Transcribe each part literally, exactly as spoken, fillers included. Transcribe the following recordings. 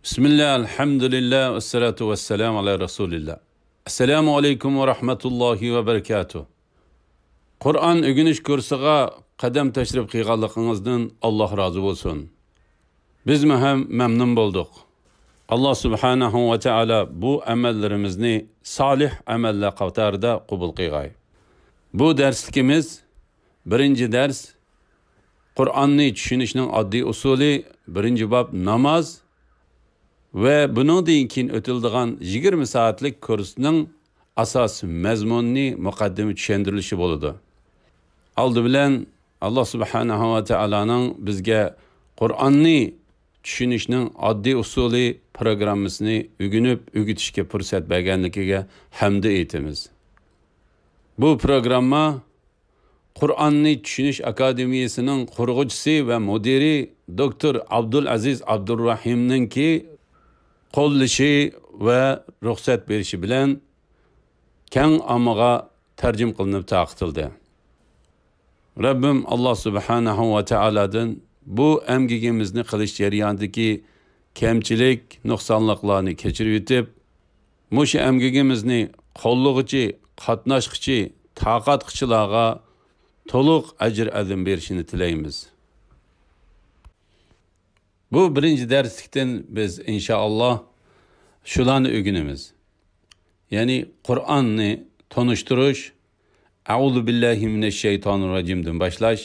بىسمىللا، ئەلھەمدۇلىللا، ۋەسسالاتۇ ۋەسسالامۇ ئالا رەسۇلىللا. ئەسسالامۇ ئەلەيكۇم ۋە رەھمەتۇللاھى ۋە بەرىكاتۇھ. قۇرئان ئۆگىنىش كۇرسىغا قەدەم تەشرىپ قىلغانلىقىڭىزدىن ئاللاھ رازى بولسۇن. بىزمۇ ھەم مەمنۇن بولدۇق. ئاللاھ سۇبھانەھۇ ۋە تائالا بۇ ئەمەللىرىمىزنى سالىھ ئەمەللەر قاتارىدا قوبۇل قىلغاي. بۇ دەرسلىكىمىز بىرىنچى دەرس، قۇرئاننى چۈشىنىشنىڭ ئاددىي ئۇسۇلى، بىرىنچى باب ناماز ۋە بۇنىڭدىن كېيىن ئۆتۈلىدىغان يىگىرمە سائەتلىك كۇرسنىڭ ئاساسىي مەزمۇنىنى مۇقەددىمە چۈشەندۈرۈلۈشى بولىدۇ. ئالدى بىلەن ئاللاھ سۇبھانەھۇ ۋە تائالانىڭ بىزگە قۇرئاننى چۈشىنىشنىڭ ئاددىي ئۇسۇلى پروگراممىسىنى ئۆگىنىپ ئۆگىتىشكە پۇرسەت بەرگەنلىكىگە ھەمدۇ ئېيتىمىز. بۇ پروگرامما قۇرئاننى چۈشىنىش ئاكادېمىيىسىنىڭ قۇرغۇچىسى ۋە مۇدىرى دوكتور ئابدۇلئەزىز ئابدۇررەھىمنىڭكى قوللىشى ۋە رۇخسەت بېرىشى بىلەن كەڭ ئاممىغا تەرجىمە قىلىنىپ تارقىتىلدى. رەببىم ئاللاھ سۇبھانەھۇ ۋە تائالادىن بۇ ئەمگىكىمىزنى قىلىش جەريانىدىكى كەمچىلىك، نۇقسانلىقلارنى كەچۈرۈۋېتىپ، مۇشۇ ئەمگىكىمىزنى قوللىغۇچى، قاتناشقۇچى، تارقاتقۇچىلارغا تولۇق ئەجىر ئەدىم بېرىشىنى تىلەيمىز. بۇ بىرىنچى دەرسلىكتىن بىز ئىنشائاللاھ شۇلارنى ئۆگىنىمىز. يەنى قۇرئاننى تونۇشتۇرۇش، ئەئۇزۇ بىللاھى مىنەششەيتانىرراجىمدىن باشلاش،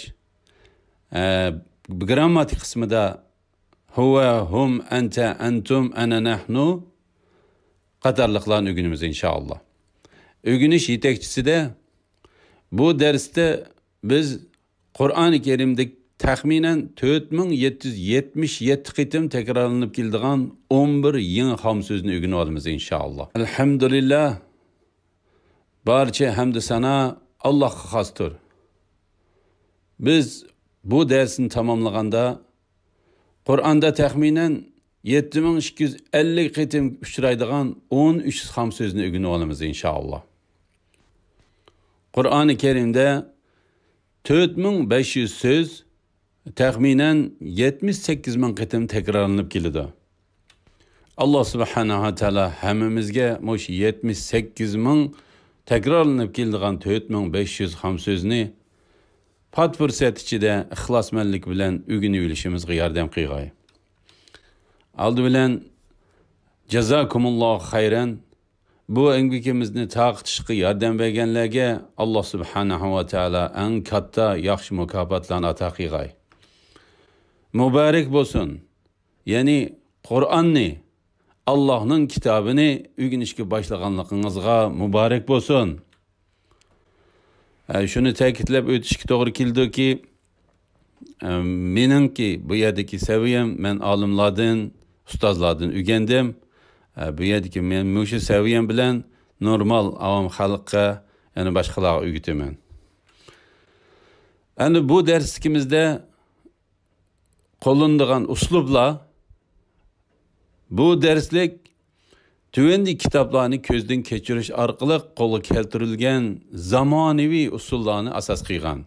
ئە، گىرامماتىك قىسمىدا ھۇۋە، ھۇم، ئەنتە، ئەنتۇم، ئەنە، نەھنۇ قاتارلىقلارنى ئۆگىنىمىز ئىنشائاللاھ. ئۆگىنىش يېتەكچىسىدە بۇ دەرستە بىز قۇرئانى كەرىمدىكى تەخمىنەن تۆت مىڭ يەتتە يۈز يەتمىش يەتتە قېتىم تەكرارلىنىپ كېلىدىغان ئون بىر يېڭى خام سۆزنى ئۆگىنىۋالىمىز ئىنشائاللاھ. ئەلھەمدۇلىللاھ، بارچە ھەمدۇ سانا ئاللاھقا خاستۇر. بىز بۇ دەرسنى تاماملىغاندا، قۇرئاندا تەخمىنەن يەتتە مىڭ ئىككى يۈز ئەللىك قېتىم ئۇچرايدىغان ئون ئۈچ خام سۆزنى ئۆگىنىۋالىمىز ئىنشائاللاھ. قۇرئانى كەرىمدە تۆت مىڭ بەش يۈز سۆز تەخمىنەن يەتمىش سەككىز مىڭ قېتىم تەكرارلىنىپ كېلىدۇ. ئاللاھ سۇبھانەھۇ ۋە تائالا ھەممىمىزگە مۇشۇ يەتمىش سەككىز مىڭ تەكرارلىنىپ كېلىدىغان تۆت مىڭ بەش يۈز خام سۆزنى پات پۇرسەت ئىچىدە ئىخلاسمەنلىك بىلەن ئۆگىنىۋېلىشىمىزغا ياردەم قىلغاي. ئالدى بىلەن، جازاكۇمۇللاھۇ خەيرەن. بۇ ئەمگىكىمىزنى تارقىتىشقا ياردەم بەرگەنلەرگە ئاللاھ سۇبھانەھۇ ۋە تائالا ئەڭ كاتتا ياخشى مۇكاپاتلارنى ئاتا قىلغاي. مۇبارەك بولسۇن. يەنى قۇرئاننى، ئاللاھنىڭ كىتابىنى ئۆگىنىشكە باشلىغانلىقىڭىزغا مۇبارەك بولسۇن. ئە، شۇنى تەكىتلەپ ئۆتۈشكە توغرا كېلىدۇكى، ئە، مېنىڭكى بۇ يەردىكى سەۋىيەم، مەن ئالىملاردىن، ئۇستازلاردىن ئۆگەندىم. ئە، بۇ يەردىكى مەن مۇشۇ سەۋىيەم بىلەن نورمال ئاۋام خەلققە، يەنى باشقىلارغا ئۆگىتىمەن. ئەمدى بۇ دەرسلىكىمىزدە قوللىنىدىغان ئۇسلۇبلار، بۇ دەرسلىك تۆۋەندىكى كىتابلارنى كۆزدىن كەچۈرۈش ئارقىلىق قولغا كەلتۈرۈلگەن زامانىۋى ئۇسۇللارنى ئاساس قىلغان.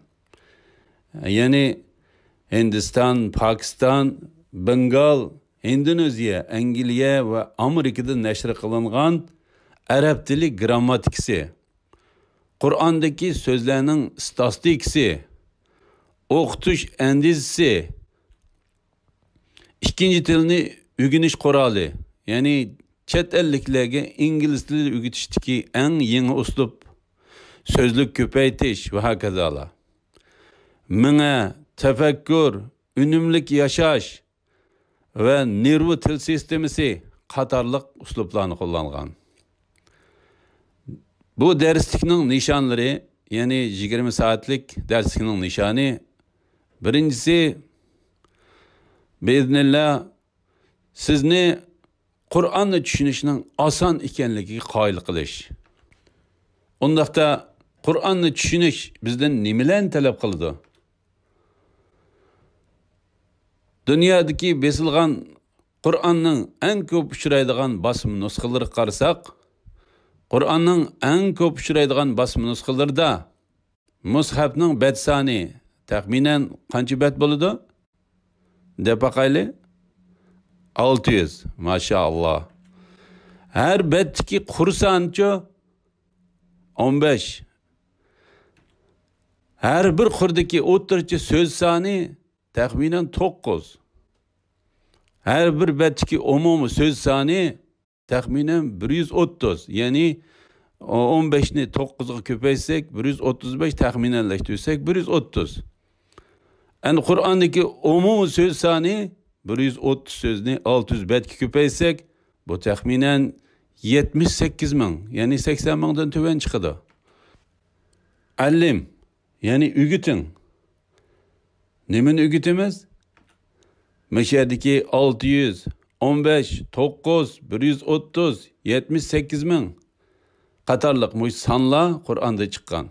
يەنى ھىندىستان، پاكىستان، بېنگال، ھىندونېزىيە، ئەنگلىيە ۋە ئامېرىكىدا نەشر قىلىنغان ئەرەب تىلى گىرامماتىكىسى، قۇرئاندىكى سۆزلەرنىڭ ستاتىستىكىسى، ئوقۇتۇش ئەندىزىسى، ئىككىنچى تىلنى ئۆگىنىش قورالى، يەنى چەت ئەللىكلەرگە ئىنگلىز تىلى ئۆگىتىشتىكى ئەڭ يېڭى ئۇسلۇب، سۆزلۈك كۆپەيتىش ۋە ھاكازالار. مېڭە، تەپەككۇر، ئۈنۈملۈك ياشاش ۋە نېرۋا تىل سىستېمىسى قاتارلىق ئۇسلۇبلارنى قوللانغان. بۇ دەرسلىكنىڭ نىشانلىرى، يەنى يىگىرمە سائەتلىك دەرسلىكنىڭ نىشانى، بىرىنچىسى، بىئىزنىللا، سىزنى قۇرئاننى چۈشىنىشنىڭ ئاسان ئىكەنلىكىگە قايىل قىلىش. ئۇنداقتا قۇرئاننى چۈشىنىش بىزدىن نېمىلەرنى تەلەپ قىلىدۇ؟ دۇنيادىكى بېسىلغان قۇرئاننىڭ ئەڭ كۆپ ئۇچرايدىغان باسما نۇسخىلىرىغا قارىساق، قۇرئاننىڭ ئەڭ كۆپ ئۇچرايدىغان باسما نۇسخىلىرىدا مۇسھەپنىڭ بەت سانى تەخمىنەن قانچە بەت بولىدۇ؟ دەپ باقايلى. ئالتە يۈز. ماشائاللا. ھەر بەتتىكى قۇر سانىچۇ؟ ئون بەش. ھەر بىر قۇردىكى ئوتتۇرىچە سۆز سانى تەخمىنەن توققۇز. ھەر بىر بەتتىكى ئومۇمىي سۆز سانى تەخمىنەن بىر يۈز ئوتتۇز. يەنى ئون بەشنى توققۇزغا كۆپەيتسەك، بىر يۈز ئوتتۇز بەش، تەخمىنەنلەشتۈرسەك، بىر يۈز ئوتتۇز. ئەمدى قۇرئاندىكى ئومۇمىي سۆز سانى، بىر يۈز ئوتتۇز سۆزنى ئالتە يۈز بەتكە كۆپەيتسەك، بۇ تەخمىنەن يەتمىش سەككىز مىڭ، يەنى سەكسەن مىڭدىن تۆۋەن چىقىدۇ. ئەللىم، يەنى ئۆگىتىڭ. نېمىنى ئۆگىتىمىز؟ مۇشۇ يەردىكى ئالتە يۈز، ئون بەش، توققۇز، بىر يۈز ئوتتۇز، يەتمىش سەككىز مىڭ قاتارلىق مۇشۇ سانلار قۇرئاندا چىققان.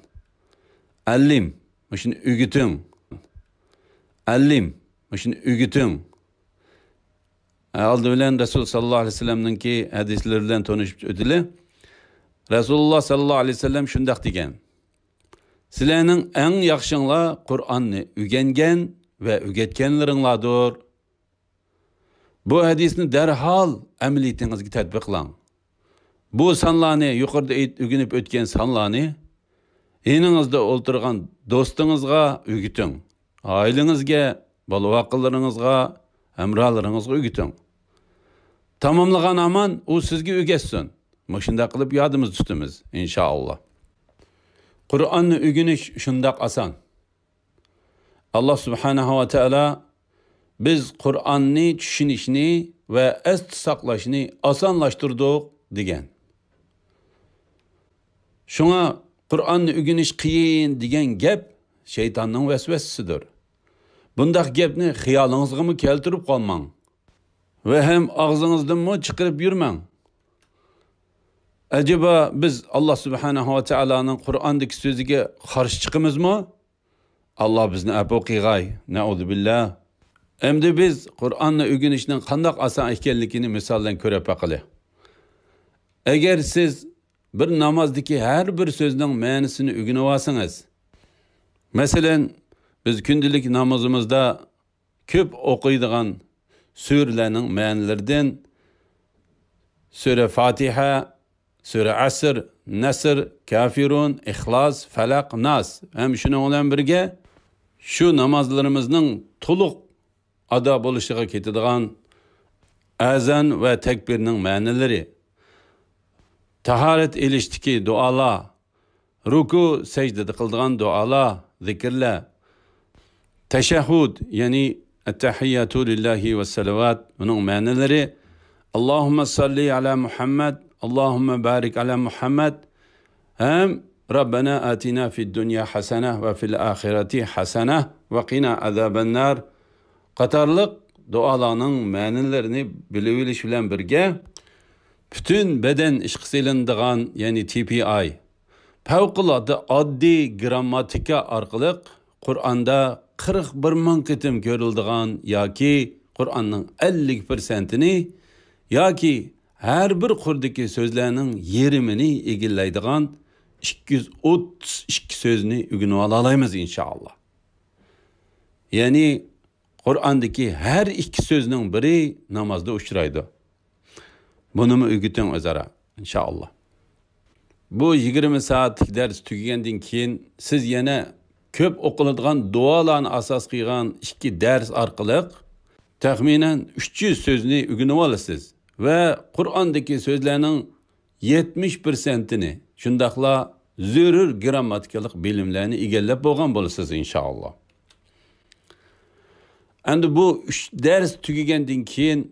ئەللىم، مۇشۇنى ئۆگىتىڭ. ئەللىم، مۇشۇنى ئۆگىتىڭ. ئالدى بىلەن رەسۇل ساللاللاھۇ ئەلەيھى ۋەسەللەمنىڭكى ھەدىسلىرى بىلەن تونۇشۇپ ئۆتىلى. رەسۇلۇللا ساللاللاھۇ ئەلەيھى ۋەسەللەم شۇنداق دېگەن: سىلەرنىڭ ئەڭ ياخشىڭلار قۇرئاننى ئۆگەنگەن ۋە ئۆگەتكەنلىرىڭلاردۇر. بۇ ھەدىسنى دەرھال ئەمەلىيىتىڭىزگە تەتبىقلاڭ. بۇ سانلارنى، يۇقىرىدا ئېيت-، ئۆگىنىپ ئۆتكەن سانلارنى يېنىڭىزدا ئولتۇرغان دوستىڭىزغا ئۆگىتىڭ. ئائىلىڭىزگە، بالا-ۋاقىلىرىڭىزغا، ھەمراھلىرىڭىزغا ئۆگىتىڭ. تاماملىغان ھامان ئۇ سىزگە ئۆگەتسۇن. مۇشۇنداق قىلىپ يادىمىزدا تۇتىمىز، ئىنشائاللا. قۇرئاننى ئۆگىنىش شۇنداق ئاسان. ئاللا سۇبھانەھۇ ۋە تائالا: «بىز قۇرئاننى چۈشىنىشنى ۋە ئەستە ساقلاشنى ئاسانلاشتۇردۇق» دېگەن. شۇڭا قۇرئاننى ئۆگىنىش قىيىن دېگەن گەپ شەيتاننىڭ ۋەسۋەسىسىدۇر. بۇنداق گەپنى خىيالىڭىزغىمۇ كەلتۈرۈپ قالماڭ. ۋە ھەم ئاغزىڭىزدىنمۇ چىقىرىپ يۈرمەڭ. ئەجەبا بىز ئاللا سۇبھانەھۇ ۋە تائالانىڭ قۇرئاندىكى سۆزىگە قارشى چىقىمىزمۇ؟ ئاللا بىزنى ئەپۇ قىلغاي. نەئۇزۇبىللا. ئەمدى بىز قۇرئاننى ئۆگىنىشنىڭ قانداق ئاسان ئىكەنلىكىنى مىسال بىلەن كۆرۈپ باقىلى. ئەگەر سىز بىر نامازدىكى ھەر بىر سۆزنىڭ مەنىسىنى ئۆگىنىۋالسىڭىز، مەسىلەن، بىز كۈندىلىك نامىزىمىزدا كۆپ ئوقۇيدىغان سۈرىلەرنىڭ مەنىلىرىدىن سۈرە فاتىھە، سۈرە ئەسر، نەسر، كافىرۇن، ئىخلاس، فەلەق، ناس ھەم شۇنىڭ بىلەن بىرگە شۇ نامازلىرىمىزنىڭ تولۇق ئادا بولۇشىغا كېتىدىغان ئەزان ۋە تەكبىرنىڭ مەنىلىرى، تاھارەت ئېلىشتىكى دۇئالار، رۇكۇ، سەجدىدە قىلىدىغان دۇئالار، زىكىرلەر، تەشەھھۇد، يەنى ئەتتەھىياتۇ لىللاھى ۋەسسالەۋات، بۇنىڭ مەنىلىرى، ئاللاھۇممە ساللى ئەلا مۇھەممەد، ئاللاھۇممە بارىك ئەلا مۇھەممەد ھەم رەببەنا ئاتىنا فىد دۇنيا ھەسەنە ۋە فىل ئاخىرەتى ھەسەنە ۋە قىنا ئازابەننار قاتارلىق دۇئالارنىڭ مەنىلىرىنى بىلىۋېلىش بىلەن بىرگە، پۈتۈن بەدەن ئىشقا سېلىنىدىغان، يەنى تى پى ئاي، پەۋقۇلئاددە ئاددىي گىرامماتىكا ئارقىلىق قۇرئاندا قىرىق بىر مىڭ قېتىم كۆرۈلىدىغان ياكى قۇرئاننىڭ ئەللىك پىرسەنتىنى ياكى ھەر بىر قۇردىكى سۆزلەرنىڭ يېرىمىنى ئىگىلەيدىغان ئىككى يۈز ئوتتۇز ئىككى سۆزنى ئۆگىنىۋالالايمىز، ئىنشائاللا. يەنى قۇرئاندىكى ھەر ئىككى سۆزنىڭ بىرى نامازدا ئۇچرايدۇ. بۇنىمۇ ئۆگىتىڭ ئۆزئارا، ئىنشائاللا. بۇ يىگىرمە سائەتلىك دەرس تۈگىگەندىن كېيىن، سىز يەنە كۆپ ئوقۇلىدىغان دۇئالارنى ئاساس قىلغان ئىككى دەرس ئارقىلىق تەخمىنەن ئۈچ يۈز سۆزنى ئۆگىنىۋالىسىز ۋە قۇرئاندىكى سۆزلەرنىڭ يەتمىش پىرسەنتىنى، شۇنداقلا زۆرۈر گىرامماتىكىلىق بىلىملەرنى ئىگىلەپ بولغان بولىسىز، ئىنشائاللا. ئەمدى بۇ ئۈچ دەرس تۈگىگەندىن كېيىن،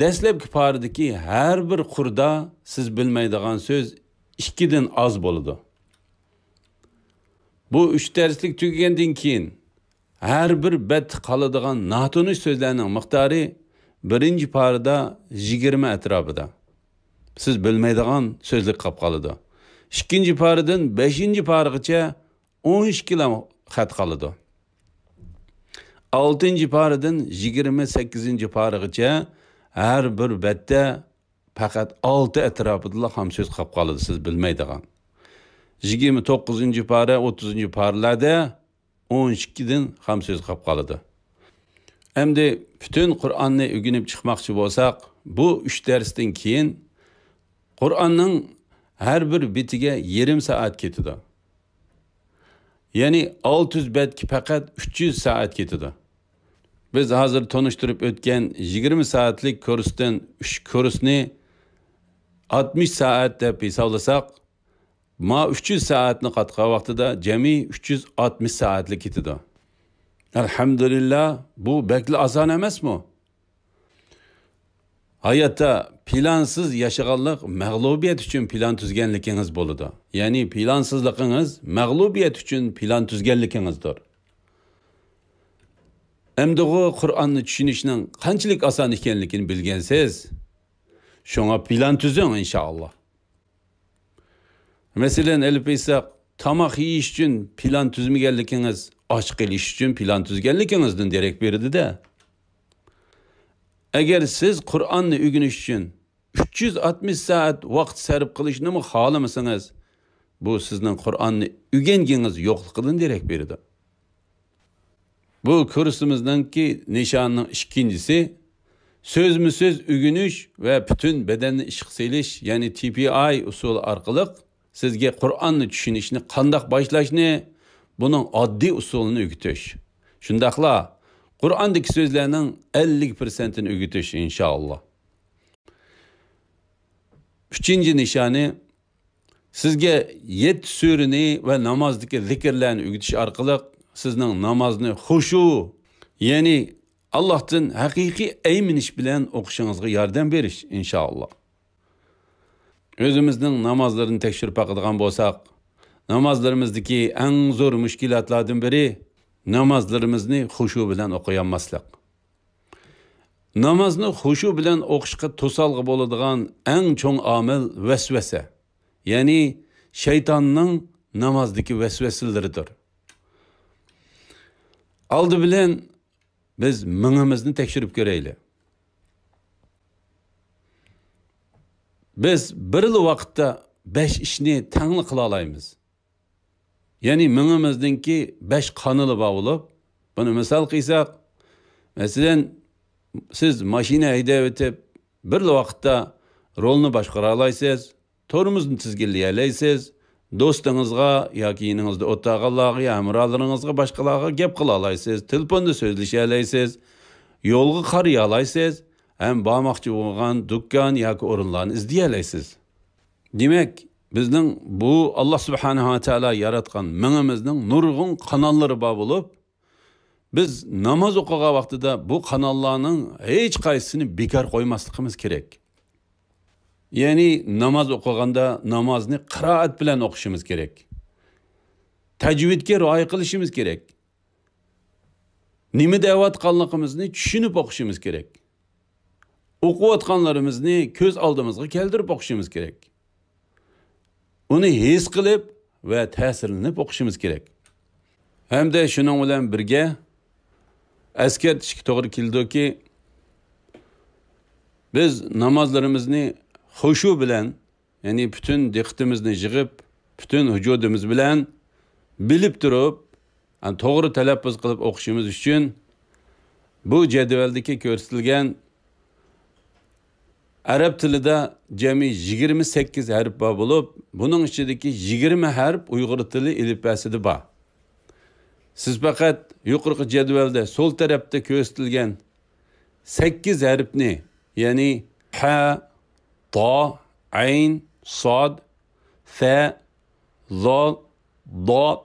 دەسلەپكى پارىدىكى ھەر بىر قۇردا سىز بىلمەيدىغان سۆز ئىككىدىن ئاز بولىدۇ. بۇ ئۈچ دەرسلىك تۈگىگەندىن كېيىن، ھەر بىر بەتتە قالىدىغان ناتونۇش سۆزلەرنىڭ مىقدارى بىرىنچى پارىدا يىگىرمە ئەتراپىدا. سىز بىلمەيدىغان سۆزلۈك قاپ قالىدۇ. ئىككىنچى پارىدىن بەشىنچى پارىغىچە ئون ئىككىلا خەت قالىدۇ. ئالتىنچى پارىدىن يىگىرمە سەككىزىنچى پارىغىچە ھەر بىر بەتتە پەقەت ئالتە ئەتراپىدىلا خام سۆز قاپ قالىدۇ، سىز بىلمەيدىغان. يىگىرمە توققۇزىنچى پارە، ئوتتۇزىنچى پارىلەردە ئون ئىككىدىن خام سۆز قاپ قالىدۇ. ئەمدى پۈتۈن قۇرئاننى ئۆگىنىپ چىقماقچى بولساق، بۇ ئۈچ دەرستىن كېيىن قۇرئاننىڭ ھەر بىر بېتىگە يېرىم سائەت كېتىدۇ. يەنى ئالتە يۈز بەتكە پەقەت ئۈچ يۈز سائەت كېتىدۇ. بىز ھازىر تونۇشتۇرۇپ ئۆتكەن يىگىرمە سائەتلىك كۇرستىن ئۈچ كۇرسنى ئاتمىش سائەت دەپ ھېسابلىساق، ما ئۈچ يۈز سائەتنى قاتقان ۋاقتىدا جەمئىي ئۈچ يۈز ئاتمىش سائەتلىك كېتىدۇ. ئەلھەمدۇلىللا، بۇ بەكلا ئاسان ئەمەسمۇ؟ ھاياتتا پىلانسىز ياشىغانلىق مەغلۇبىيەت ئۈچۈن پىلان تۈزگەنلىكىڭىز بولىدۇ. يەنى پىلانسىزلىقىڭىز مەغلۇبىيەت ئۈچۈن پىلان تۈزگەنلىكىڭىزدۇر. ئەمدىغۇ قۇرئاننى چۈشىنىشنىڭ قانچىلىك ئاسان ئىكەنلىكىنى بىلگەنسىز. شۇڭا پىلان تۈزۈڭ، ئىنشائاللا. مەسىلەن، ئېلىپ ئېيتساق، تاماق يېيىش ئۈچۈن پىلان تۈزمىگەنلىكىڭىز، ئاچ قېلىش ئۈچۈن پىلان تۈزگەنلىكىڭىزدىن دېرەك بېرىدۇ-دە. ئەگەر سىز قۇرئاننى ئۆگىنىش ئۈچۈن ئۈچ يۈز ئاتمىش سائەت ۋاقىت سەرپ قىلىشنىمۇ خالىمىسىڭىز، بۇ سىزنىڭ قۇرئاننى ئۆگەنگىڭىز يوقلۇقىدىن دېرەك بېرىدۇ. بۇ كۇرسىمىزنىڭكى نىشانىنىڭ ئىككىنچىسى، سۆزمۇسۆز ئۆگىنىش ۋە پۈتۈن بەدەننى ئىشقا سېلىش، يەنى تى پى ئاي ئۇسۇلى ئارقىلىق سىزگە قۇرئاننى چۈشىنىشنى قانداق باشلاشنى، بۇنىڭ ئاددىي ئۇسۇلىنى ئۆگىتىش. شۇنداقلا قۇرئاندىكى سۆزلەرنىڭ ئەللىك پىرسەنتىنى ئۆگىتىش، ئىنشائاللا. ئۈچىنچى نىشانى، سىزگە يەتتە سۈرىنى ۋە نامازدىكى زىكىرلەرنى ئۆگىتىش ئارقىلىق سىزنىڭ نامازنى خۇشۇ، يەنى ئاللاھتىن ھەقىقىي ئەيمىنىش بىلەن ئوقۇشىڭىزغا ياردەم بېرىش، ئىنشائاللا. ئۆزىمىزنىڭ نامازلىرىنى تەكشۈرۈپ باقىدىغان بولساق، نامازلىرىمىزدىكى ئەڭ زور مۈشكۈلاتلاردىن بىرى نامازلىرىمىزنى خۇشۇ بىلەن ئوقۇيالماسلىق. نامازنى خۇشۇ بىلەن ئوقۇشقا توسالغۇ بولىدىغان ئەڭ چوڭ ئامىل ۋەسۋەسە، يەنى شەيتاننىڭ نامازدىكى ۋەسۋەسىلىرىدۇر. ئالدى بىلەن بىز مېڭىمىزنى تەكشۈرۈپ كۆرەيلى. بىز بىرلا ۋاقىتتا بەش ئىشنى تەڭلا قىلالايمىز. يەنى مېڭىمىزنىڭكى بەش قانىلى بار بولۇپ، بۇنى مىسال قىلساق، مەسىلەن، سىز ماشىنا ھەيدەۋېتىپ، بىرلا ۋاقىتتا رولنى باشقۇرالايسىز، تورمۇزنى تىزگىنلىيەلەيسىز، دوستىڭىزغا ياكى يېنىڭىزدا ئولتۇرغانلارغا يا ھەمراھلىرىڭىزغا، باشقىلارغا گەپ قىلالايسىز، تېلېفوندا سۆزلىشەلەيسىز، يولغا قارىيالايسىز ھەم بارماقچى بولغان دۇكان ياكى ئورۇنلارنى ئىزدىيەلەيسىز. دېمەك، بىزنىڭ بۇ ئاللا سۇبھانەھۇ ۋە تائالا ياراتقان مېڭىمىزنىڭ نۇرغۇن قاناللىرى بار بولۇپ، بىز ناماز ئوقۇغان ۋاقتىدا بۇ قاناللارنىڭ ھېچقايسىسىنى بىكار قويماسلىقىمىز كېرەك. يەنى ناماز ئوقۇغاندا نامازنى قىرائەت بىلەن ئوقۇشىمىز كېرەك. تەجۋىدكە رىئايە قىلىشىمىز كېرەك. نېمە دەۋاتقانلىقىمىزنى چۈشىنىپ ئوقۇشىمىز كېرەك. ئوقۇۋاتقانلىرىمىزنى كۆز ئالدىمىزغا كەلتۈرۈپ ئوقۇشىمىز كېرەك. ئۇنى ھېس قىلىپ ۋە تەسىرلىنىپ ئوقۇشىمىز كېرەك. ھەمدە شۇنىڭ بىلەن بىرگە ئەسكەرتىشكە توغرا كېلىدۇكى، بىز نامازلىرىمىزنى خۇشۇ بىلەن، يەنى پۈتۈن دىققىتىمىزنى يىغىپ، پۈتۈن ۋۇجۇدىمىز بىلەن بىلىپ تۇرۇپ، يەنى توغرا تەلەپپۇز قىلىپ ئوقۇشىمىز ئۈچۈن بۇ جەدۋەلدىكى كۆرسىتىلگەن ئەرەب تىلىدا جەمئىي يىگىرمە سەككىز ھەرپ بار بولۇپ، بۇنىڭ ئىچىدىكى يىگىرمە ھەرپ ئۇيغۇر تىلى ئېلىپبەسىدە بار. سىز پەقەت يۇقىرىقى جەدۋەلدە سول تەرەپتە كۆرسىتىلگەن سەككىز ھەرپنى، يەنى ھە، تا، ئەين، ساد، فە، زال، داد،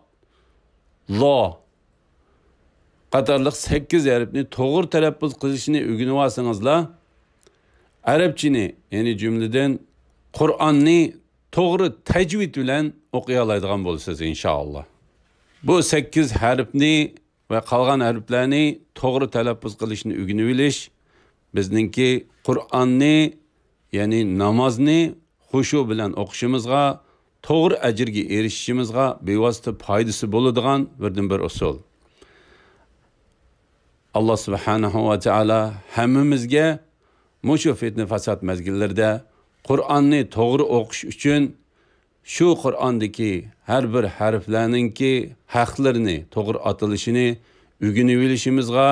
لا قاتارلىق سەككىز ھەرپنى توغرا تەلەپپۇز قىلىشنى ئۆگىنىۋالسىڭىزلا، ئەرەبچىنى، يەنى جۈملىدىن قۇرئاننى توغرا تەجۋىد بىلەن ئوقۇيالايدىغان بولىسىز، ئىنشائاللا. بۇ سەككىز ھەرپنى ۋە قالغان ھەرپلەرنى توغرا تەلەپپۇز قىلىشنى ئۆگىنىۋېلىش بىزنىڭكى قۇرئاننى، يەنى نامازنى خۇشۇ بىلەن ئوقۇشىمىزغا، توغرا ئەجىرگە ئېرىشىشىمىزغا بىۋاسىتە پايدىسى بولىدىغان بىردىنبىر ئۇسۇل. ئاللا سۇبھانەھۇ ۋە تائالا ھەممىمىزگە مۇشۇ پىتنە-پاسات مەزگىللىرىدە قۇرئاننى توغرا ئوقۇش ئۈچۈن شۇ قۇرئاندىكى ھەر بىر ھەرپلەرنىڭكى ھەقلىرىنى، توغرا ئاتىلىشىنى ئۆگىنىۋېلىشىمىزغا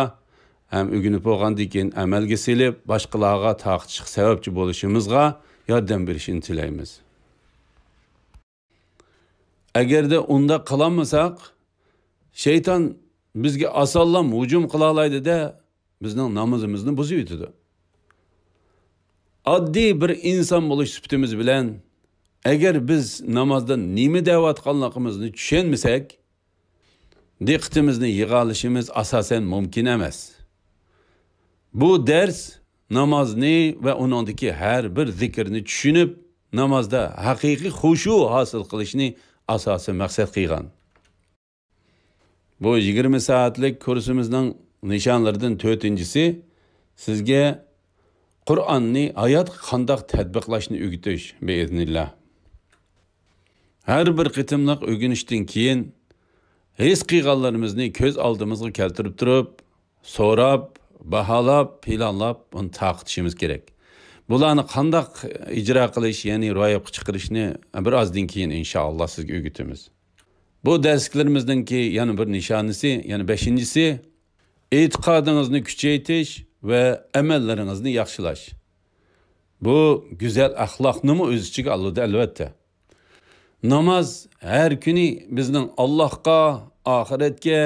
ھەم ئۆگىنىپ بولغاندىن كېيىن ئەمەلگە سېلىپ، باشقىلارغا تارقىتىشقا سەۋەبچى بولۇشىمىزغا ياردەم بېرىشىنى تىلەيمىز. ئەگەردە ئۇنداق قىلالمىساق، شەيتان بىزگە ئاسانلا ھۇجۇم قىلالايدۇ-دە، بىزنىڭ نامىزىمىزنى بۇزۇۋېتىدۇ. ئاددىي بىر ئىنسان بولۇش سۈپىتىمىز بىلەن، ئەگەر بىز نامازدا نېمە دەۋاتقانلىقىمىزنى چۈشەنمىسەك، دىققىتىمىزنى يىغالىشىمىز ئاساسەن مۇمكىن ئەمەس. بۇ دەرس نامازنى ۋە ئۇنىڭدىكى ھەر بىر زىكىرنى چۈشىنىپ، نامازدا ھەقىقىي خۇشۇ ھاسىل قىلىشنى ئاساسىي مەقسەت قىلغان. بۇ يىگىرمە سائەتلىك كۇرسىمىزنىڭ نىشانلىرىدىن تۆتىنچىسى، سىزگە قۇرئاننى ھاياتقا قانداق تەتبىقلاشنى ئۆگىتىش، بىئىزنىللا. ھەر بىر قېتىملىق ئۆگىنىشتىن كېيىن، ھېس قىلغانلىرىمىزنى كۆز ئالدىمىزغا كەلتۈرۈپ تۇرۇپ، سوراپ، باھالاپ، پىلانلاپ، ئۇنى تارقىتىشىمىز كېرەك. بۇلارنى قانداق ئىجرا قىلىش، يەنى روياپقا چىقىرىشنى بىر ئازدىن كېيىن، ئىنشائاللا، سىزگە ئۆگىتىمىز. بۇ دەرسلىكلىرىمىزنىڭكى يەنە بىر نىشانىسى، يەنى بەشىنچىسى، ئېتىقادىڭىزنى كۈچەيتىش ۋە ئەمەللىرىڭىزنى ياخشىلاش. بۇ گۈزەل ئەخلاقنىمۇ ئۆز ئىچىگە ئالىدۇ، ئەلۋەتتە. ناماز ھەر كۈنى بىزنىڭ ئاللاھقا، ئاخىرەتكە،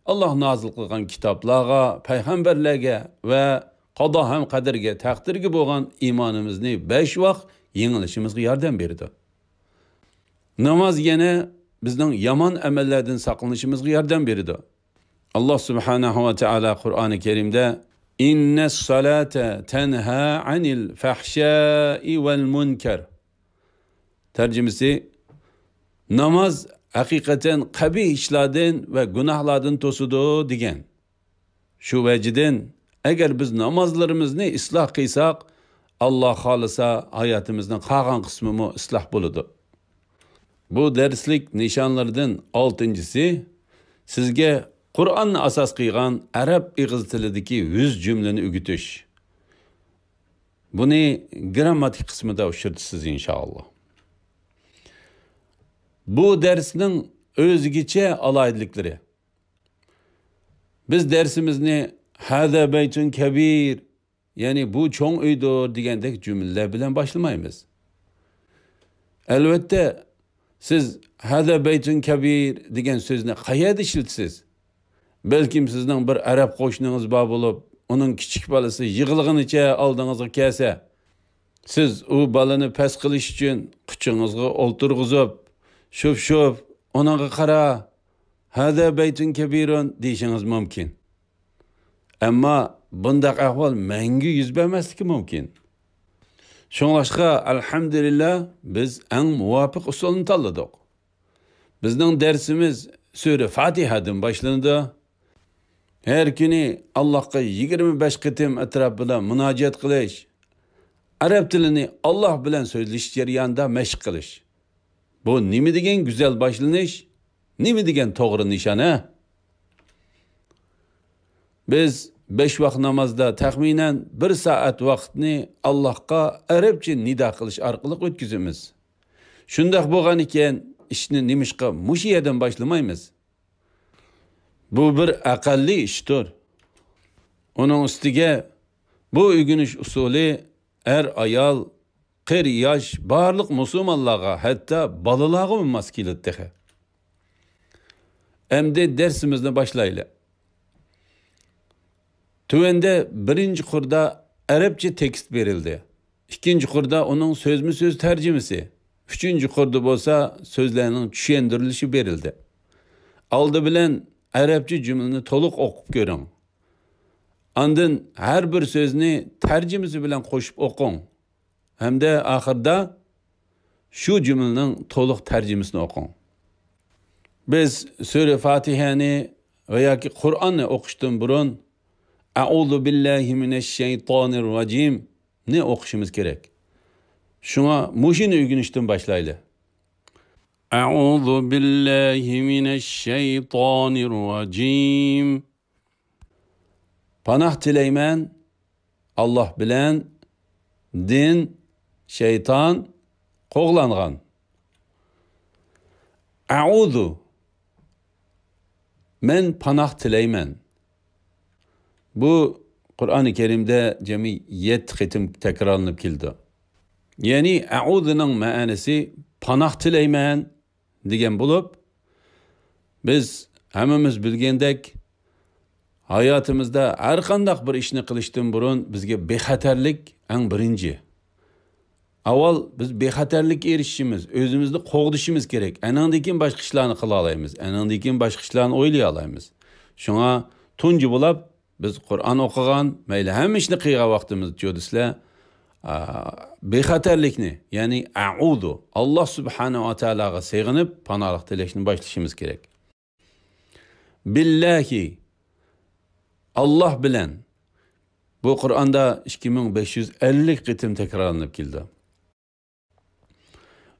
ئاللاھ نازىل قىلغان كىتابلارغا، پەيغەمبەرلەرگە ۋە قازا ھەم قەدەرگە، تەقدىرگە بولغان ئىمانىمىزنى بەش ۋاق يېڭىلىشىمىزغا ياردەم بېرىدۇ. ناماز يەنە بىزنىڭ يامان ئەمەللەردىن ساقلىنىشىمىزغا ياردەم بېرىدۇ. ئاللاھ سۇبھانەھۇ ۋە تائالا قۇرئانى كەرىمدە، «ئىننەس سالاتا تەنھا ئەنىل فەھشائى ۋەل مۇنكەر.» تەرجىمىسى، ناماز ھەقىقەتەن قەبىھ ئىشلاردىن ۋە گۇناھلاردىن توسىدۇ، دېگەن. شۇ ۋەجىدىن، ئەگەر بىز نامازلىرىمىزنى ئىسلاھ قىلساق، ئاللاھ خالىسا، ھاياتىمىزنىڭ قالغان قىسمىمۇ ئىسلاھ بولىدۇ. بۇ دەرسلىك نىشانلىرىدىن ئالتىنچىسى، سىزگە قۇرئاننى ئاساس قىلغان ئەرەب ئېغىز تىلىدىكى يۈز جۈملىنى ئۆگىتىش. بۇنى گىرامماتىكا قىسمىدا ئۇچرىتىسىز، ئىنشائاللا. بۇ دەرسنىڭ ئۆزگىچە ئالاھىدىلىكلىرى. بىز دەرسىمىزنى «ھازا بەيتۇن كەبىر»، يەنى «بۇ چوڭ ئۆيدۇر» دېگەندەك جۈملىلەر بىلەن باشلىمايمىز. ئەلۋەتتە، سىز «ھازا بەيتۇن كەبىر» دېگەن سۆزنى قەيەردە ئىشلىتىسىز؟ بەلكىم سىزنىڭ بىر ئەرەب قوشنىڭىز بار بولۇپ، ئۇنىڭ كىچىك بالىسى يىغلىغىنىچە ئالدىڭىزغا كەلسە، سىز ئۇ بالىنى پەس قىلىش ئۈچۈن قۇچىڭىزغا ئولتۇرغۇزۇپ، «شوف، شوف، ئۇنىڭغا قارا، ھازا بەيتۇن كەبىرۇن» دېيىشىڭىز مۇمكىن. ئەمما بۇنداق ئەھۋال مەڭگۈ يۈز بەرمەسلىكى مۇمكىن. شۇڭلاشقا، ئەلھەمدۇلىللا، بىز ئەڭ مۇۋاپىق ئۇسۇلنى تاللىدۇق. بىزنىڭ دەرسىمىز سۈرە فاتىھەدىن باشلىنىدۇ. ھەر كۈنى ئاللاھقا يىگىرمە بەش قېتىم ئەتراپىدا مۇناجات قىلىش، ئەرەب تىلىنى ئاللاھ بىلەن سۆزلىشىش جەريانىدا مەشىق قىلىش. بۇ نېمە دېگەن گۈزەل باشلىنىش، نېمە دېگەن توغرا نىشان، ھە؟ بىز بەش ۋاق نامازدا تەخمىنەن بىر سائەت ۋاقىتنى ئاللاھقا ئەرەبچە نىدا قىلىش ئارقىلىق ئۆتكۈزىمىز. شۇنداق بولغان ئىكەن، ئىشنى نېمىشقا مۇشۇ يەردىن باشلىمايمىز؟ بۇ بىر ئەقەللىي ئىشتۇر. ئۇنىڭ ئۈستىگە بۇ ئۆگىنىش ئۇسۇلى ئەر-ئايال، قېرى-ياش، بارلىق مۇسۇلمانلارغا، ھەتتا بالىلارغىمۇ ماس كېلىدۇ تېخى. ئەمدى دەرسىمىزنى باشلايلى. تۆۋەندە بىرىنچى قۇردا ئەرەبچە تېكىست بېرىلدى. ئىككىنچى قۇردا ئۇنىڭ سۆزمۇ سۆز تەرجىمىسى. ئۈچىنچى قۇردا بولسا سۆزلەرنىڭ چۈشەندۈرۈلۈشى بېرىلدى. ئالدى بىلەن ئەرەبچە جۈملىنى تولۇق ئوقۇپ كۆرۈڭ. ئاندىن ھەر بىر سۆزنى تەرجىمىسى بىلەن قوشۇپ ئوقۇڭ. ھەمدە ئاخىردا شۇ جۈملىنىڭ تولۇق تەرجىمىسىنى ئوقۇڭ. بىز سۈرە فاتىھەنى ۋە ياكى قۇرئاننى ئوقۇشتىن بۇرۇن «ئەئۇزۇ بىللاھى مىنەششەيتانىر راجىم»نى ئوقۇشىمىز كېرەك. شۇڭا مۇشۇنى ئۆگىنىشتىن باشلايلى. «ئەئۇزۇ بىللاھى مىنەششەيتانىر راجىم.» پاناھ تىلەيمەن ئاللاھ بىلەن، دىن، شەيتان قوغلانغان. «ئەئۇزۇ»، مەن پاناھ تىلەيمەن. بۇ قۇرئانى كەرىمدە جەمئىي يەتتە قېتىم تەكرارلىنىپ كېلىدۇ. يەنى ئەئۇزۇنىڭ مەنىسى پاناھ تىلەيمەن دېگەن بولۇپ، بىز ھەممىمىز بىلگەندەك، ھاياتىمىزدا ھەر قانداق بىر ئىشنى قىلىشتىن بۇرۇن بىزگە بىخەتەرلىك ئەڭ بىرىنچى. ئاۋۋال بىز بىخەتەرلىككە ئېرىشىشىمىز، ئۆزىمىزنى قوغدىشىمىز كېرەك. ئەنىڭدىن كېيىن باشقا ئىشلارنى قىلالايمىز، ئەنىڭدىن كېيىن باشقا ئىشلارنى ئويلىيالايمىز. شۇڭا تۇنجى بولاپ بىز قۇرئان ئوقۇغان، مەيلى ھەممە ئىشنى قىلغان ۋاقتىمىزدا چۆدىسىلە، ئا، بىخەتەرلىكنى، يەنى ئەئۇزۇ، ئاللا سۇبھانەھۇ ۋە تائالاغا سېغىنىپ، پاناھلىق تىلەشنى باشلىشىمىز كېرەك. بىللاھى، ئاللا بىلەن. بۇ قۇرئاندا ئىككى مىڭ بەش يۈز ئەللىك قېتىم تەكرارلىنىپ كېلىدۇ.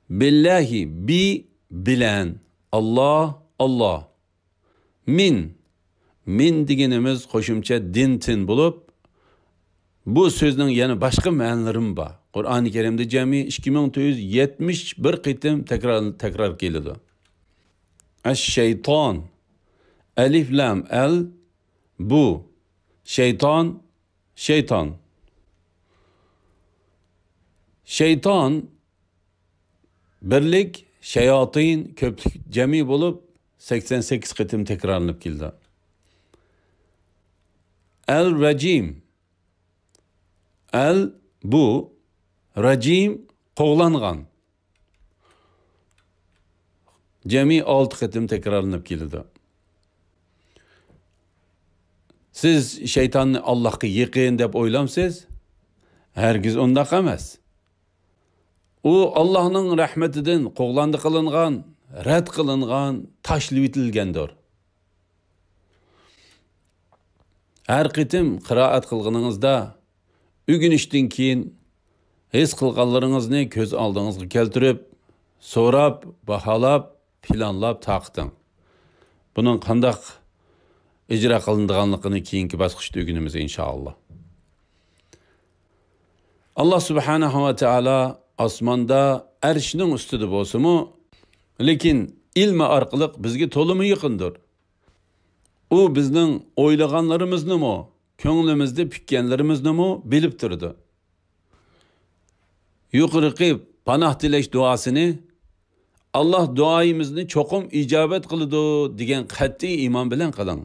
بىللاھى، بى، بىلەن. ئاللا، ئاللا. مىن. مىن دېگىنىمىز قوشۇمچە دىن تىن بولۇپ، بۇ سۆزنىڭ يەنە باشقا مەنىلىرىمۇ بار. قۇرئانى كەرىمدە جەمئىي ئىككى مىڭ تۆت يۈز يەتمىش بىر قېتىم تەكرار، تەكرار كېلىدۇ. ئەش-شەيتان. ئەلىف لام ئەل، بۇ. شەيتان، شەيتان. شەيتان بىرلىك، شەياتىن كۆپلۈك جەمئىي بولۇپ، سەكسەن سەككىز قېتىم تەكرارلىنىپ كېلىدۇ. ئەل رەجىم. ئەل بۇ، رەجىم قوغلانغان. جەمئىي ئالتە قېتىم تەكرارلىنىپ كېلىدۇ. سىز شەيتاننى ئاللاھقا يېقىن دەپ ئويلامسىز؟ ھەرگىز ئۇنداق ئەمەس. ئۇ ئاللاھنىڭ رەھمىتىدىن قوغلاندى قىلىنغان، رەت قىلىنغان، تاشلىۋېتىلگەندۇر. ھەر قېتىم قىرائەت قىلغىنىڭىزدا، ئۆگىنىشتىن كېيىن ھېس قىلغانلىرىڭىزنى كۆز ئالدىڭىزغا كەلتۈرۈپ، سوراپ، باھالاپ، پىلانلاپ تارقىتىڭ. بۇنىڭ قانداق ئىجرا قىلىنىدىغانلىقىنى كېيىنكى باسقۇچتا ئۆگىنىمىز، ئىنشائاللا. ئاللا سۇبھانەھۇ ۋە تائالا ئاسماندا ئەرشنىڭ ئۈستىدە بولسىمۇ، لېكىن ئىلمى ئارقىلىق بىزگە تولىمۇ يېقىندۇر. ئۇ بىزنىڭ ئويلىغانلىرىمىزنىمۇ، كۆڭلىمىزدە پۈككەنلىرىمىزنىمۇ بىلىپ تۇرىدۇ. يۇقىرىقى پاناھ تىلەش دۇئاسىنى، «ئاللا دۇئايىمىزنى چوقۇم ئىجابەت قىلىدۇ» دېگەن قەتئىي ئىمان بىلەن قىلىڭ.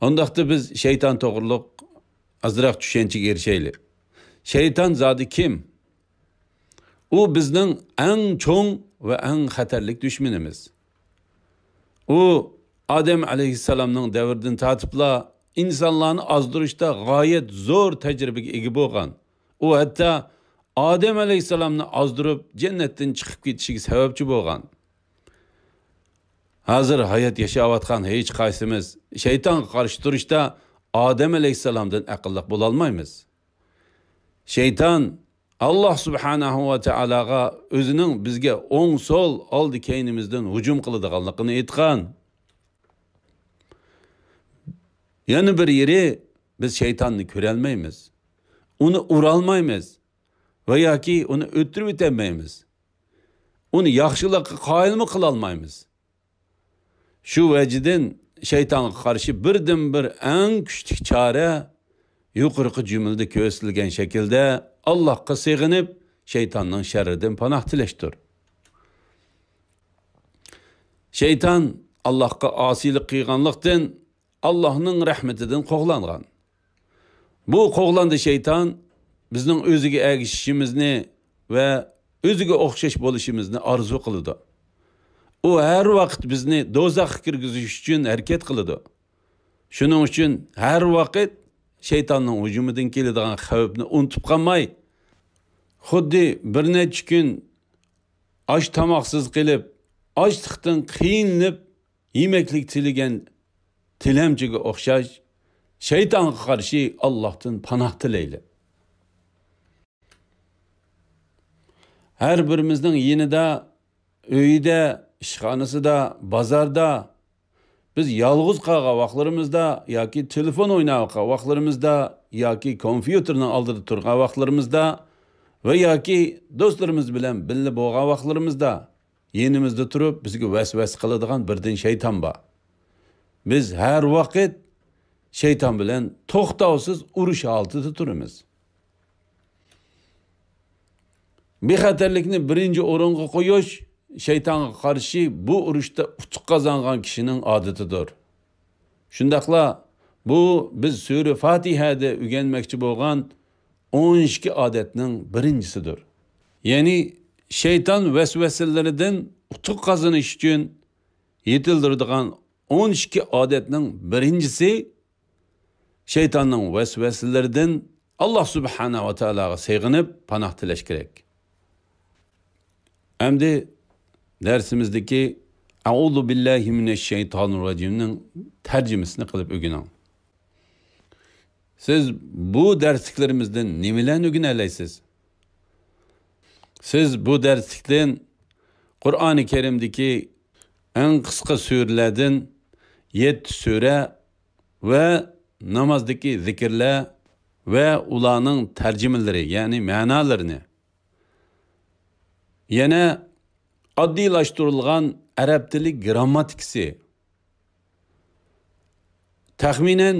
ئۇنداقتا بىز شەيتان توغرۇلۇق ئازراق چۈشەنچىگە ئېرىشەيلى. شەيتان زادى كىم؟ ئۇ بىزنىڭ ئەڭ چوڭ ۋە ئەڭ خەتەرلىك دۈشمىنىمىز. ئۇ ئادەم ئەلەيھىسسالامنىڭ دەۋرىدىن تارتىپلا ئىنسانلارنى ئازدۇرۇشتا غايەت زور تەجرىبىگە ئىگە بولغان. ئۇ ھەتتا ئادەم ئەلەيھىسسالامنى ئازدۇرۇپ، جەننەتتىن چىقىپ كېتىشىگە سەۋەبچى بولغان. ھازىر ھايات ياشاۋاتقان ھېچقايسىمىز شەيتانغا قارشى تۇرۇشتا ئادەم ئەلەيھىسسالامدىن ئەقىللىق بولالمايمىز. شەيتان ئاللا سۇبھانەھۇ ۋە تائالاغا ئۆزىنىڭ بىزگە ئوڭ، سول، ئالدى، كەينىمىزدىن ھۇجۇم قىلىدىغانلىقىنى ئېيتقان. يەنە بىر يېرى، بىز شەيتاننى كۆرەلمەيمىز. ئۇنى ئۇرالمايمىز ۋە ياكى ئۇنى ئۆلتۈرۈۋېتەلمەيمىز. ئۇنى ياخشىلىققا قايىلمۇ قىلالمايمىز. شۇ ۋەجىدىن شەيتانغا قارشى بىردىنبىر ئەڭ كۈچلۈك چارە يۇقىرىقى جۈملىدە كۆرسىتىلگەن شەكىلدە ئاللاھقا سېغىنىپ، شەيتاننىڭ شەررىدىن پاناھ تىلەشتۇر. شەيتان ئاللاھقا ئاسىيلىق قىلغانلىقتىن، ئاللاھنىڭ رەھمىتىدىن قوغلانغان. بۇ قوغلاندى شەيتان بىزنىڭ ئۆزىگە ئەگىشىشىمىزنى ۋە ئۆزىگە ئوخشاش بولۇشىمىزنى ئارزۇ قىلىدۇ. ئۇ ھەر ۋاقىت بىزنى دوزاخقا كىرگۈزۈش ئۈچۈن ھەرىكەت قىلىدۇ. شۇنىڭ ئۈچۈن ھەر ۋاقىت شەيتاننىڭ ھۇجۇمىدىن كېلىدىغان خەۋپنى ئۇنتۇپ قالماي، خۇددى بىر نەچچە كۈن ئاش تاماقسىز قېلىپ، ئاچلىقتىن قىينىلىپ، يېمەكلىك تىلىگەن تىلەمچىگە ئوخشاش، شەيتانغا قارشى ئاللاھتىن پاناھ تىلەيلى. ھەر بىرىمىزنىڭ يېنىدا، ئۆيىدە، ئىشخانىسىدا، بازاردا، بىز يالغۇز قالغان ۋاقىتلىرىمىزدا ياكى تېلېفون ئويناۋاتقان ۋاقىتلىرىمىزدا ياكى كومپيۇتېرنىڭ ئالدىدا تۇرغان ۋاقىتلىرىمىزدا ۋە ياكى دوستلىرىمىز بىلەن بىللە بولغان ۋاقىتلىرىمىزدا يېنىمىزدا تۇرۇپ، بىزگە ۋەسۋەسە قىلىدىغان بىردىن شەيتان بار. بىز ھەر ۋاقىت شەيتان بىلەن توختاۋسىز ئۇرۇش ھالىتىدە تۇرىمىز. بىخەتەرلىكنى بىرىنچى ئورۇنغا قويۇش شەيتانغا قارشى بۇ ئۇرۇشتا ئۇتۇق قازانغان كىشىنىڭ ئادىتىدۇر. شۇنداقلا بۇ بىز سۈرە فاتىھەدە ئۆگەنمەكچى بولغان ئون ئىككى ئادەتنىڭ بىرىنچىسىدۇر. يەنى شەيتان ۋەسۋەسىلىرىدىن ئۇتۇق قازىنىش ئۈچۈن يېتىلدۈرىدىغان ئون ئىككى ئادەتنىڭ بىرىنچىسى، شەيتاننىڭ ۋەسۋەسىلىرىدىن ئاللا سۇبھانەھۇ ۋە تائالاغا سېغىنىپ پاناھ تىلەش كېرەك. ئەمدى دەرسىمىزدىكى ئەئۇزۇ بىللاھى مىنەششەيتانىر راجىمنىڭ تەرجىمىسىنى قىلىپ ئۆگىنىڭ. سىز بۇ دەرسلىكلىرىمىزدىن نېمىلەرنى ئۆگىنەلەيسىز؟ سىز بۇ دەرسلىكتىن قۇرئانى كەرىمدىكى ئەڭ قىسقا سۈرىلەردىن يەتتە سۈرە ۋە نامازدىكى زىكىرلەر ۋە ئۇلارنىڭ تەرجىمىلىرى، يەنى مەنالىرىنى، يەنە ئاددىيلاشتۇرۇلغان ئەرەب تىلى گىرامماتىكىسى، تەخمىنەن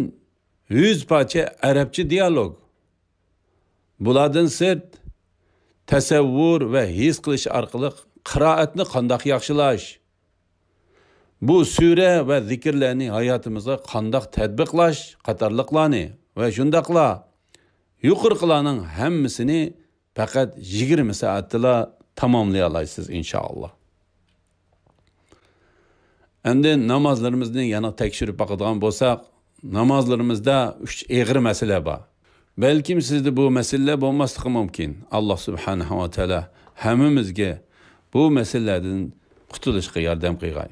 يۈز پارچە ئەرەبچە دىيالوگ، بۇلاردىن سىرت، تەسەۋۋۇر ۋە ھېس قىلىش ئارقىلىق قىرائەتنى قانداق ياخشىلاش، بۇ سۈرە ۋە زىكىرلەرنى ھاياتىمىزغا قانداق تەتبىقلاش قاتارلىقلارنى ۋە شۇنداقلا يۇقىرىقىلارنىڭ ھەممىسىنى پەقەت يىگىرمە سائەتتىلا تاماملىيالايسىز، ئىنشائاللا. ئەمدى نامازلىرىمىزنى يەنە تەكشۈرۈپ باقىدىغان بولساق، نامازلىرىمىزدا ئۈچ ئېغىر مەسىلە بار. بەلكىم سىزدە بۇ مەسىلىلەر بولماسلىقى مۇمكىن. ئاللا سۇبھانەھۇ ۋە تائالا ھەممىمىزگە بۇ مەسىلىلەردىن قۇتۇلۇشقا ياردەم قىلغاي.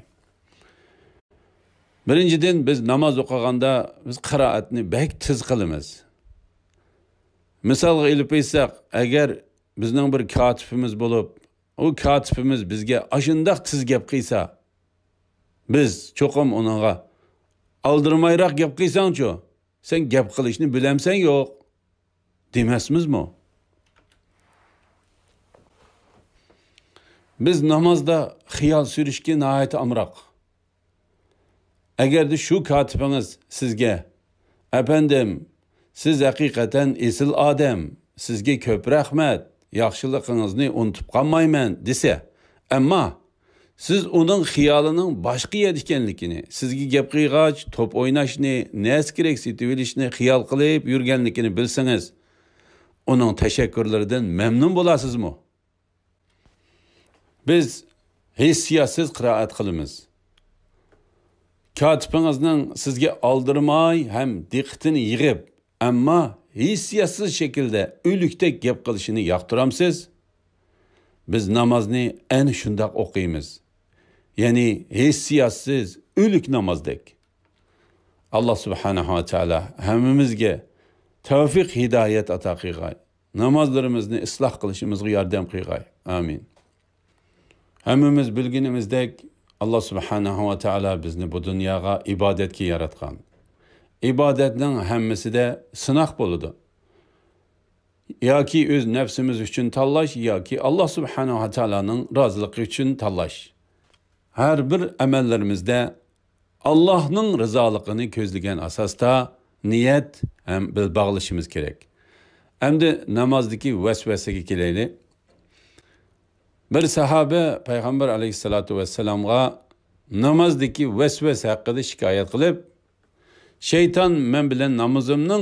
بىرىنچىدىن، بىز ناماز ئوقۇغاندا بىز قىرائەتنى بەك تېز قىلىمىز. مىسالغا ئېلىپ ئېيتساق، ئەگەر بىزنىڭ بىر كاتىپىمىز بولۇپ، ئۇ كاتىپىمىز بىزگە ئاشۇنداق تېز گەپ قىلسا، بىز چوقۇم ئۇنىڭغا، «ئالدىرىمايراق گەپ قىلساڭچۇ، سەن گەپ قىلىشنى بىلەمسەن يوق؟» دېمەسمىزمۇ؟ بىز نامازدا خىيال سۈرۈشكە ناھايىتى ئامراق. ئەگەردە شۇ كاتىپىڭىز سىزگە، «ئەپەندىم، سىز ھەقىقەتەن ئېسىل ئادەم، سىزگە كۆپ رەھمەت، ياخشىلىقىڭىزنى ئۇنتۇپ قالمايمەن» دېسە، ئەمما سىز ئۇنىڭ خىيالىنىڭ باشقا يەردە ئىكەنلىكىنى، سىزگە گەپ قىلغاچ توپ ئويناشنى، نەرسە كېرەك سېتىۋېلىشنى خىيال قىلىپ يۈرگەنلىكىنى بىلسىڭىز، ئۇنىڭ تەشەككۈرلىرىدىن مەمنۇن بولارسىزمۇ؟ بىز ھېسسىياتسىز قىرائەت قىلىمىز. كاتىپىڭىزنىڭ سىزگە ئالدىرىماي ھەم دىققىتىنى يىغىپ، ئەمما ھېسسىياتسىز شەكىلدە ئۆلۈكتەك گەپ قىلىشىنى ياقتۇرامسىز؟ بىز نامازنى ئەنە شۇنداق ئوقۇيمىز. يەنى ھېسسىياتسىز، ئۆلۈك نامازدەك. ئاللا سۇبھانەھۇ ۋە تائالا ھەممىمىزگە تەۋفىق، ھىدايەت ئاتا قىلغاي. نامازلىرىمىزنى ئىسلاھ قىلىشىمىزغا ياردەم قىلغاي. ئامىن. ھەممىمىز بىلگىنىمىزدەك، ئاللا سۇبھانەھۇ ۋە تائالا بىزنى بۇ دۇنياغا ئىبادەتكە ياراتقان. ئىبادەتنىڭ ھەممىسىدە سىناق بولىدۇ. ياكى ئۆز نەپسىمىز ئۈچۈن تاللاش، ياكى ئاللا سۇبھانەھۇ ۋە تائالانىڭ رازىلىقى ئۈچۈن تاللاش. ھەر بىر ئەمەللىرىمىزدە ئاللاھنىڭ رىزالىقىنى كۆزلىگەن ئاساستا نىيەت ھەم بىل باغلىشىمىز كېرەك. ئەمدى نامازدىكى ۋەسۋەسىگە كېلەيلى. بىر ساھابە پەيغەمبەر ئەلەيھىسسالاتۇ ۋەسسالامغا نامازدىكى ۋەسۋەسە ھەققىدە شىكايەت قىلىپ، «شەيتان مەن بىلەن نامىزىمنىڭ،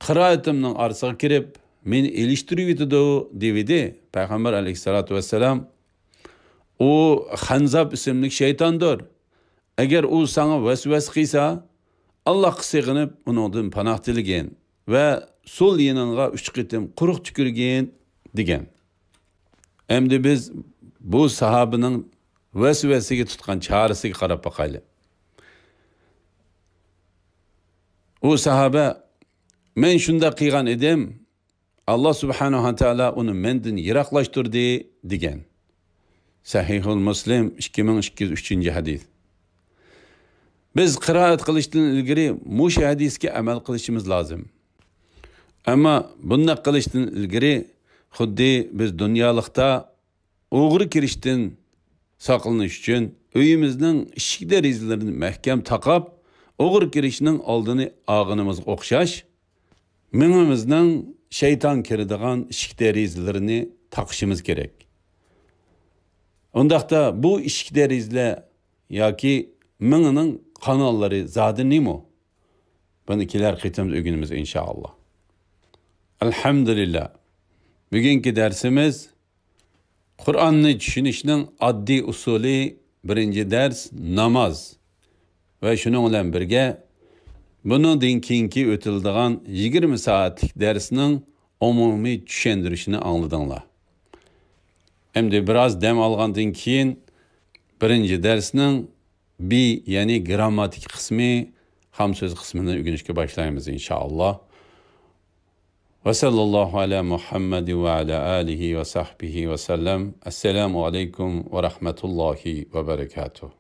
قىرائىتىمنىڭ ئارىسىغا كىرىپ، مېنى ئېلىشتۇرۇۋېتىدۇ» دېۋىدى. پەيغەمبەر ئەلەيھىسسالاتۇ ۋەسسالام، «ئۇ خەنزاب ئىسىملىك شەيتاندۇر. ئەگەر ئۇ ساڭا ۋەسۋەسە قىلسا، ئاللاھقا سېغىنىپ، ئۇنىڭدىن پاناھ تىلىگىن ۋە سول يېنىڭغا ئۈچ قېتىم قۇرۇق تۈكۈرگىن» دېگەن. ئەمدى بىز بۇ ساھابىنىڭ ۋەسۋەسىگە تۇتقان چارىسىگە قاراپ باقايلى. ئۇ ساھابە، «مەن شۇنداق قىلغان ئىدىم، ئاللا سۇبھانەھۇ ۋە تائالا ئۇنى مەندىن يىراقلاشتۇردى» دېگەن. سەھىھۇل مۇسلىم، ئىككى مىڭ ئىككى يۈز ئۈچىنچى ھەدىس. بىز قىرائەت قىلىشتىن ئىلگىرى مۇشۇ ھەدىسكە ئەمەل قىلىشىمىز لازىم. ئەمما بۇنداق قىلىشتىن ئىلگىرى خۇددى بىز دۇنيالىقتا ئوغرى كىرىشتىن ساقلىنىش ئۈچۈن ئۆيىمىزنىڭ ئىشىك دېرىزىلىرىنى مەھكەم تاقاپ، ئوغرى كىرىشنىڭ ئالدىنى ئالغىنىمىزغا ئوخشاش، مېڭىمىزنىڭ شەيتان كىرىدىغان ئىشىك دېرىزىلىرىنى تاقىشىمىز كېرەك. ئۇنداقتا بۇ ئىشىك دېرىزىلەر ياكى مېڭىنىڭ قاناللىرى زادى نېمە؟ بۇنى كېلەر قېتىمدا ئۆگىنىمىز، ئىنشائاللا. ئەلھەمدۇلىللا. بۈگۈنكى دەرسىمىز قۇرئاننى چۈشىنىشنىڭ ئاددىي ئۇسۇلى، بىرىنچى دەرس ناماز ۋە شۇنىڭ بىلەن بىرگە بۇنىڭدىن كېيىنكى ئۆتۈلىدىغان يىگىرمە سائەتلىك دەرسنىڭ ئومۇمىي چۈشەندۈرۈشىنى ئاڭلىدىڭلار. ئەمدى بىراز دەم ئالغاندىن كېيىن بىرىنچى دەرسنىڭ بى، يەنى گىرامماتىكا قىسمى، خام سۆز قىسمىنى ئۆگىنىشكە باشلايمىز، ئىنشائاللا. وصلى الله على محمد وعلى آله وصحبه وسلم. السلام عليكم ورحمة الله وبركاته.